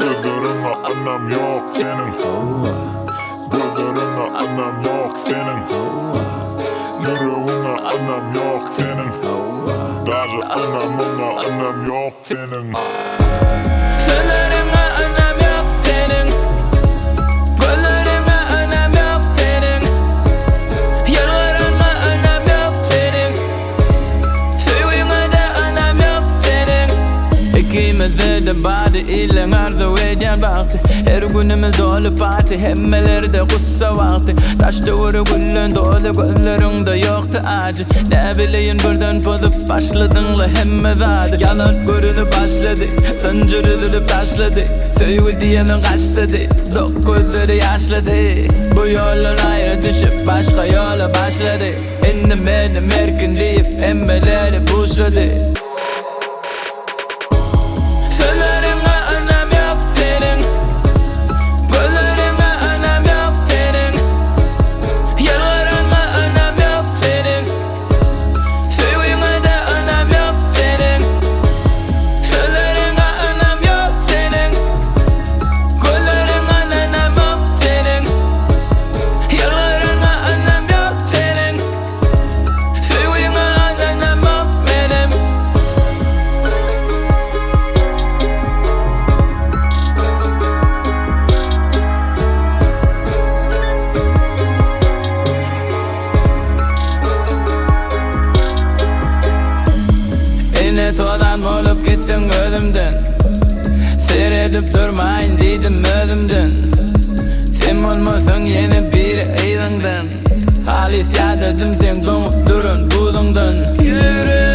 Sözleriňe ynam ýok seniň. Gözleriňe ynam ýok seniň. Ýüregiňe ynam ýok seniň. Daže ynamyňa ynam ýok seniň. Sözleriňe ynam ýok seniň. Gözleriňe ynam ýok seniň. Ýylgyranyňa ynam ýok seniň. Söýgüňe-de ynam ýok seniň. Ikimizde-de bardy illeň arzuw edýän bagty. Her günümiz doly party, hemmelerde gussa wagty. Daş-töwerek gülden doly, gözleriňde ýokdy ajy. Näbileýin birden pozup başladyňla hemme zady. Ýalan görünip başlady, zynjyr üzülip taşlady. Söýgi diýeniň gaçsady, dok gözleri ýaşlady. Bu ýoldan aýra düşüp başga ýola başlady. Indi menem erkin diýip hemmeleri buşlady. Sözleriňe ynam ýok seniň. Gözleriňe ynam ýok seniň. Ýylgyranyňa ynam ýok seniň. Söýgüňe-de ynam ýok seniň. Sözleriňe ynam ýok seniň. Gözleriňe ynam ýok seniň. Ýylgyranyňa ynam ýok seniň. Söýgüňe ynanamok menem. Ine tozan bolup gitdiň gözümden. Seredip durmaýyn diýdim özümden. Sen bolmasaň ýene biri yzyňdan. Halys ýadadym seň doňup duran buzuňdan. Ýürek.